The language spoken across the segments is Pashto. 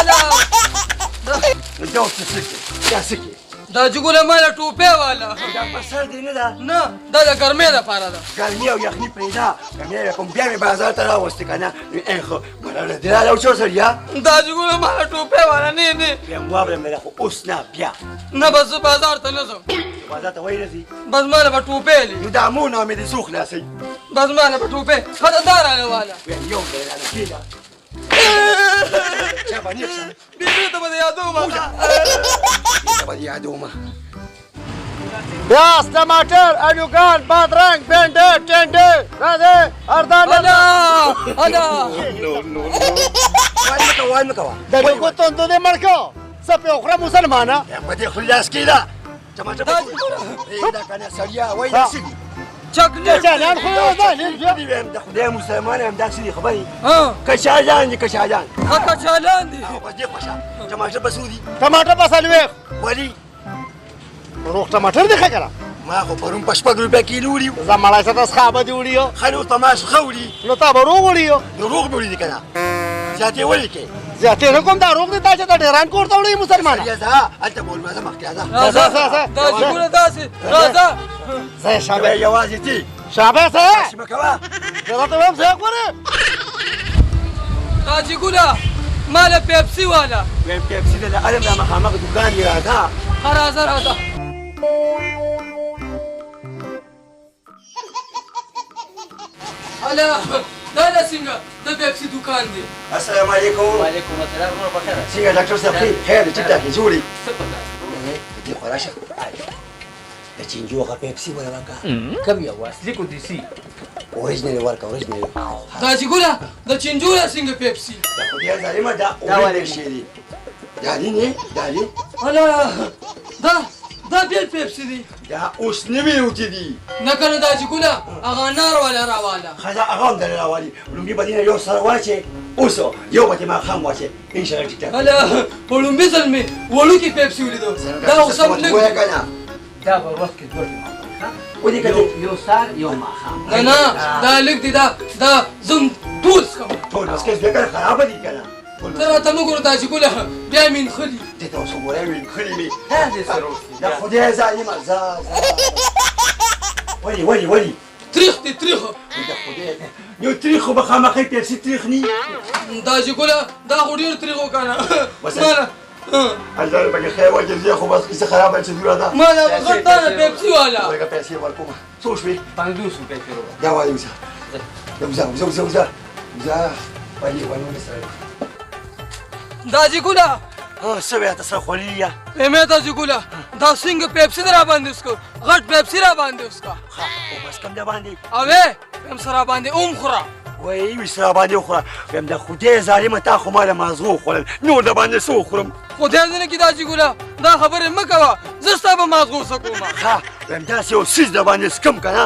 الا. نو دا اوس څه کې؟ دا څه کې؟ دا چې ګوره ما له ټوپۍ والا. دا په سر دې نه ده؟ نه، دا د ګرمۍ دپاره ده. ګرمي او یخني پرېږده، که مې کوم بیا مې بازار ته راوستې که نه نو ای ښه ګلړه دې راله وچو سړیه. دا چې ګوره ما له ټوپۍ والا. نه نه، بیا واورم نه، خو اوس نه بیا. نه، بس زه بازار ته نه ځم. بازار ته وایي نه ځي. بس ما له به ټوپۍ لې. نو دا مو نه مې دې څو خلاصوي. بس ما له به ټوپۍ ښه ده، دا راله والا. ویم یو ځل رانه کېږه چا باندې ښه. بیبي ته به دې یادوم. ته به دې یادوم. پیاز، ټماټر، الوګان، بادرنګ، بینډه، ټنډه، راځه اردان. الا الا. وای مه کوه، وای مه کوه. د لوګو توندو دې مړ کړو، څه پې وخوره مسلمانه. په دې خو لاس کېده ټماټر دا که نه سړیه وای دا څه دي؟ چاکلیټ. کچالان خو دا دي ویم د خدای مسلمان یم، دا څه دي خبرې؟ ها. کچالان دي، کچالان. ها، کچالان دي. او بس دې خوښه. ټماټر په څو دي؟ ټماټر په 40. ولي؟ روغ ټماټر دي ښه کنه. ما خو پرون په 6 روپۍ کیلو وړي. زه مړی څه ته به دې وړي یو. ښه، نو په ما ښه وړي. نو تا به روغ وړي یو. نو روغ مې وړي دي که نه؟ زیاتې ولې کې؟ زیاتې نه کوم، دا روغ دي. تا چې د ډېران کور ته وړي مسلمانه. سړیه ځه، هلته به ولمه، ځه مخکې راځه. راځه. راځه. دا چې ګوره داسې راځه. زه شابه. یوازې تی. شابه څه؟ داسې مه کوه. زه راته وایم زه ګوره. دا چې ګوره ما له پیپسي والا. ویم پیپسي د علم دا مخامخ دکان دی، راځه. ښه، راځه راځه. هله دا له څنګه د پیپسي دکان دی؟ السلام علیکم. وعلیکم السلام ورحمة الله. څنګه ډاکټر صاحب؟ خیر خیر دی، ټیک ټاک یې جوړ یې؟ څه پکار؟ دې خو راشه د چینجو هغه پیپسي وله ورکړه. کوم یو، اصلي کو دیسي؟ اوریجنل ورکړه، اوریجنل. دا چې ګوره د چینجو له څنګه پیپسي؟ د خدای ظالمه، دا اورېدل شی دی، دا دی نه دا دی. هله دا بېل پیپسي دی. دا اوس نوي وتي دي. نه کنه، دا چې ګوره هغه انار والا راواله. ښځه هغه هم درله راوالي. لومړي به دې نه یو سر واچې، اوس یو به دې ماښام واچې، انشاءالله ټیک ټاک. هله په لومړي ځل مې وړوکې پیپسي ولیدو، دا اوس هم لږ. وایه که نه؟ دا به ورځ کې دوه ټیمه ودې کتې. یو سار یو ماښام. نه نه، دا لږ دی، دا زم ټول څکم. ټول بس کې کنه، خرابه دي کنه. ته راته مه ګوره، دا چې ګوره بیا مې نښلي. دې ته اوس وګوره، وې نښلي مې. دا دې سره اوس. د خدای ظالمه، ځه ځه. ولي ولي ولي؟ تریخ دی، تریخ. د خدای یو تریخ خو به خامخا پیپسي تریخ نی. دا چې ګوره دا خو ډېر تریخ و که نه؟ ماله الله پکې خیر واچوي، زه خو بس کیسه خرابه چې دوره ده. ماله غټ دا پیپسي والا. ورکه، پیسې ورکومه. څو شوې؟ 50 روپۍ کیلو. دا وایي وځه وځه وځه وځه وځه وځه. ولي ولي مې سره. دا چې ګوره. څه وایې ته سره خولې یا؟ مې دا چې ګوره دا څنګه پیپسي در باندې وڅکو، غټ پیپسي را باندې وڅکه. ښه، او بس کم ده باندې. اوې هم سره باندې اوم خوره. وایي وي سره باندې وخوره. وایم د خدای ظالمه، تا خو ما له مازغو وخوړل، نور د باندې څه وخورم؟ خدای دې نه کړي. دا چې ګوره دا خبرې مه کوه، زه ستا په مازغو څه کومه؟ ښه، وایم داسې یو څیز د باندې څکم که نه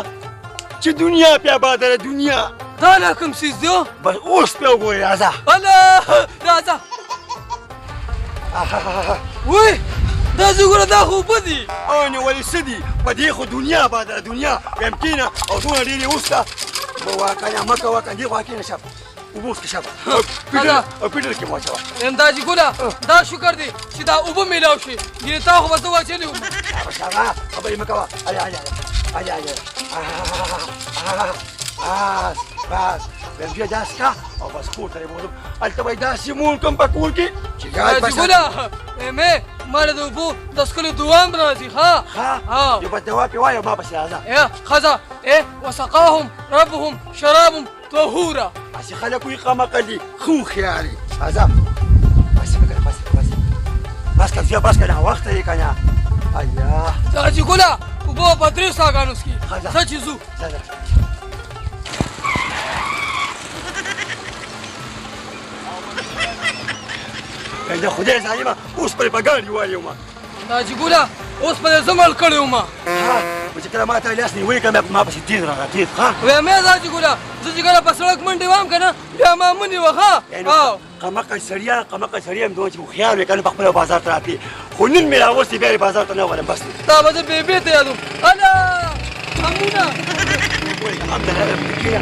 چې دنیا پې آباده ده، دنیا. دا لا کوم څیز دی؟ بس اوس پې وګورې، راځه. هله راځه. وی دا چې ګوره دا خو اوبه دي. او نو ولې څه دي؟ په دې خو دنیا آباده ده، دنیا. وایم کښېنه او دومره ډېرې وڅکه. مه که نه، مه کوه که، دې خوا کښېنه، شابه اوبه وڅکه، شابه او پیټر کې مو واچوه. وایم دا چې ګوره دا شکر دی چې دا اوبه میلاو شي، ګینې تا خو به زه واچولی وم. شابه شابه، خبرې مه کوه. اله اله اله اله، بس بس. وایم بیا داسې که او بس کور ته یې بوځم، هلته به یې داسې مور کړم په کور کې چې یاد به چې ګوره مې ماله د اوبو د څښلو دوام راځي. ښه. ښه، یو بس دوا پې وایه، ما پسې راځه. ښځه ای وسقاهم ربهم شراب طهورا. هسې خلک وایي قمقل دي، ښه هوښیار یې. راځه، بس وکړه، بس بس بس که زویه، بس که، ناوخته یې که نه. ایا دا چې ګوره اوبه په درې ساګانو څښي. ځه چې ځو. ځه ځه. د خدای ظالمه، اوس پرې په ګاډي والي وم. دا چې ګوره اوس پرې زه مړ کړی وم. ها، چې کله ما ته لاس نیولی که ما پسې تېز راغله، تېز. ښه وایه مې دا چې ګوره زه چې کله په سړک منډې وم که نه، بیا ما منې وه. ښه، قمقل سړیه، قمقل سړیه یم، دومره چې هوښیار وې که نه په خپله بازار ته راتلې، خو نن مې راوستې، بیا یې بازار ته نه ولم، بس دی. تا به زه بېبې ته یادوم. هله امونه. ام ته کښېنه.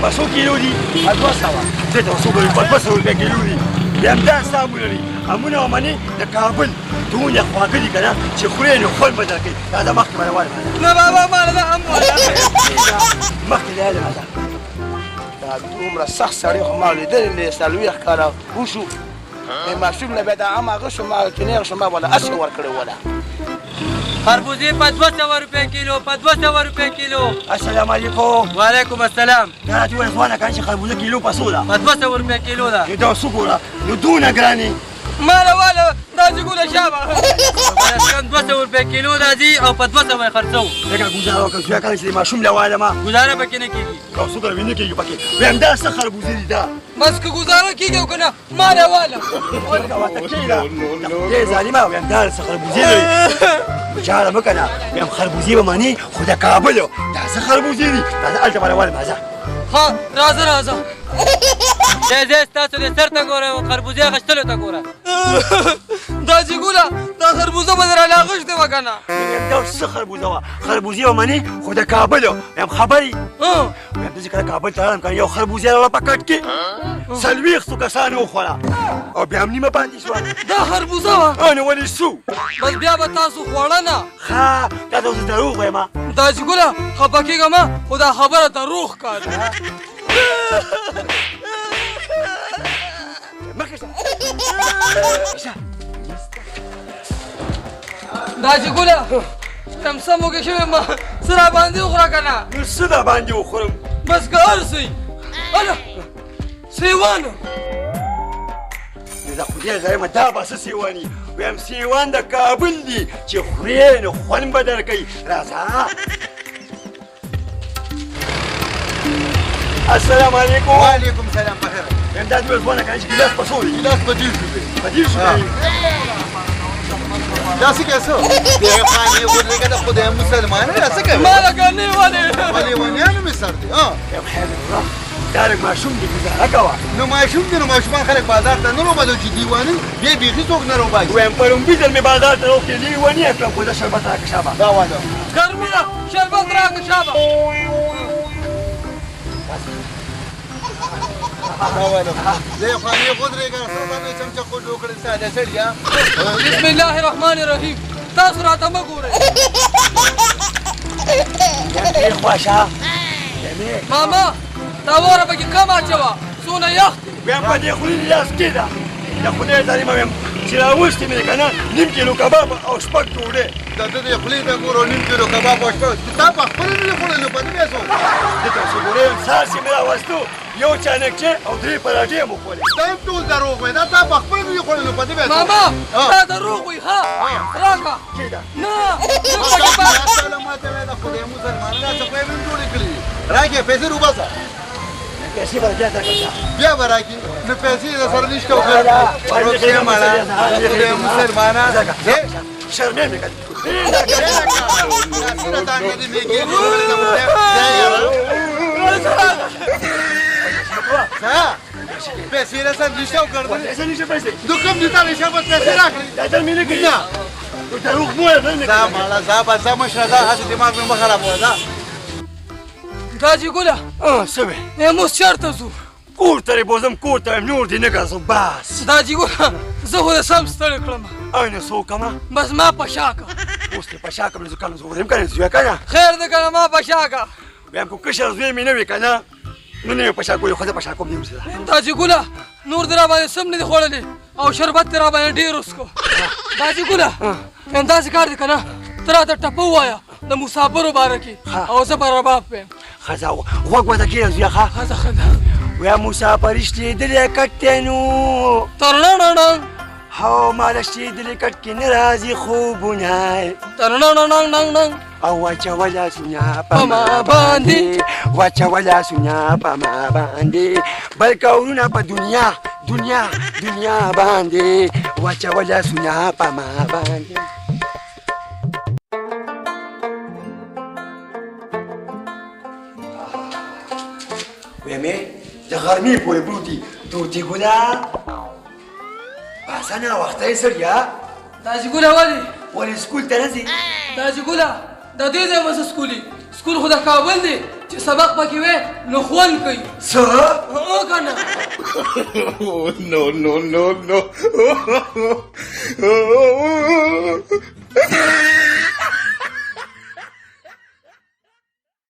په څو کیلو دي؟ 200. دې ته څو ګورې؟ په 200 روپۍ کیلو دي. بیا هم دا ستا امونه دي، امونه او منې د کابل دونه خواږه دي که نه چې خورې نو خوند به درکوي. راځه مخکې به روان. نه بابا، ماله دا هم واله. مخکې دی راځه. دا دومره سخت سړی خو ما لیدلی نه دی، 40 کاله وشو مې ماشوم له بیا دا هم هغه شو، ما چې نېغ شو ما وله هسې ورکړی وله. خربوزې په 200 روپۍ کیلو، په 200 روپۍ کیلو. السلام علیکم. وعلیکم السلام. دا راته ووایه ځوانه که نه چې خربوزه کیلو په څو ده؟ په 200 روپۍ کیلو ده. نو دا څه ګوره، نو دونه ګرانې. ماله واله دا چې ګوره شابه کم 200 روپۍ کیلو راځي او په 200 یې خرڅوو. لږه ګوزاره وکړه زویه، کله چې د ماشوم له واله ما ګوزاره پکې نه کېږي. دا څه ګوره، نه کېږي پکې. وایم دا څه خربوزې دي دا؟ بس که ګوزاره کېږي او که نه ماله واله. ورته کېږه دې ظالمه. وایم دا څه خربوزې دي؟ ژاړه مه که نه. وایم خربوزې به معنې خو د کابل دا څه خربوزې دي؟ راځه هلته به روان راځه. ها راځه راځه. زه زه ستاسو د سر ته ګورم او خربوزې اخیستلو ته ګوره. دا چې ګوره دا خربوزه به در راغښتې وه که نه؟ دا څه خربوزه وه؟ خربوزې به منې خو د کابل. وایم خبرې وایم زه چې کله کابل ته راغلم که یو خربوزې راوړه په کټ کې 40 کسانو وخوړه او بیا هم نیمه پاتې شوه. دا خربوزه وه؟ نو ولې څو؟ بس بیا به تاسو خوړه نه. ښه دا ته اوس دروغ وایم. دا چې ګوره خفه کېږه مه، خو دا خبره دروغ ښکاري. مخکې شه. دا چې ګوره کم څه موږ شوی ما څه را باندې وخوره که نه؟ نو څه در باندې وخورم؟ بس که هر څه وي. هله سیوان. نو د خدای ظالمه دا به څه سیوان وي؟ وایم سیوان د کابل دي چې خورې نو خوند به درکوي. راځه. السلام علیکم. وعلیکم سلام. بخیر. وایم دا دوه ځوانه که نه چې ګیلاس په څو دی؟ ګیلاس په 30 روپۍ. په 30 روپۍ؟ دا څه کوې؟ څه دې خانې ودرېږه، د خدای مسلمانه دا څه کوې؟ ما لکه نه ولې په لیونیانو مې سر دی. وایم خیر دی وروره، دا لږ ماشوم دی ګوزاره کوه. نو ماشوم دی، نو ماشومان خلک بازار ته نه روباسي چې دیواني بیا بیخي څوک نه روباسي. وایم په لومړي ځل مې بازار ته راوښتې لیونی یې کړم، خو زه شربت راکړه شابه. دا واده ګرمي ده، شربت راکړه شابه. دا واده دې خانې ودرېږه، څه باندې چمچه خو جوړ کړې ساده سړیه. بسم الله الرحمن الرحیم. تاسو راته مه ګورئ. دې خوا شه. ماما دا واوره پکې کم اچوه، څونه یخ دی. وایم په دې خولې لاس کېده د خدای ظالمه. وایم چې راوستې مې که نه نیم کیلو کباب او 6 ډوډۍ. د ده دې خولې ته ګورو، نیم کیلو کباب او شپږ تا په خپله نه دي خوړلي، نو په ده بیا څه وکړو؟ ده ته څه ګورې؟ سهار چې مې راوستو یو چانکچې او 3 پراټې مو خوړلې. دا هم ټول دروغ وایي، دا تا په خپله نه دي خوړلي، نو په ده بیا څه ماما وکړو؟ دا دروغ وایي. ها راکړه. کېده. نه نه پکې پاتې. ماته وایي د خدای مسلمانه دا څه خو یې هم جوړې کړې دي. راکړې پیسې روباسه. پیسې به بیا درکړم. بیا به راکړې؟ نو پیسې د سره نشته. روپۍ مړه خدای مسلمانه. شرمې مې کړې. پیسې را سره نشته او ګرځې. پیسې نشته پیسې. نو کوم دي تا له شربت پیسې راکړې؟ دا در مې نه کړې. نه. نو دروغ مه وایه، نه ځه مړه ځه به ځه مشره ځه، هسې دماغ مې مه خرابوه ځه. دا چې ګوله څه وایې؟ موږ چېرته ځو؟ کور ته دې بوځم، کور ته نور دې نه ګرځم بس. دا چې ګوره زه خو دې سم ستړی کړم. نو څه وکړم؟ بس ما په شا کړه. اوس دې په شا کړم، زه کله زه یم که نه زویه که نه؟ خیر دی که نه ما په شا کړه. وایم که کشر زوی مې نه وي که نه نو نه مې په شا کولی، خو زه په شا کوم دې اوس. دا چې ګوله نور دې راباندې سم نه دي خوړلي او شربت دې راباندې ډېر وڅښو. دا چې ګوله همداسې کار دی که نه، ته راته ټپه ووایه د مسافرو باره کې او زه به رباب وایم. ښه ځه غوږ ورته کښېنه زویه. ښه ښه ځه ښه ده. ویا مسافري شلېدلی کټ دی نو ترړړړ هو ماله شلېدلی کټ کې نه راځي خوبونه. ترړړړ او واچوه لاسونه په ما باندې، واچوه لاسونه په ما باندې، بل کورونه په دنیا دنیا دنیا باندې، واچوه لاسونه په ما باندې. وایم د غرمې پورې پروت دي طوطي ګله. باسه ناوخته یې سړیه. دا چې ګله ولې؟ ولې سکول ته نه ځې؟ دا چې ګله د دې ځای به څه سکول وي؟ سکول خو د کابل دی، چې سبق پکې وې نو خوند کوي. څه؟ هو که نه؟ No, no, no, no.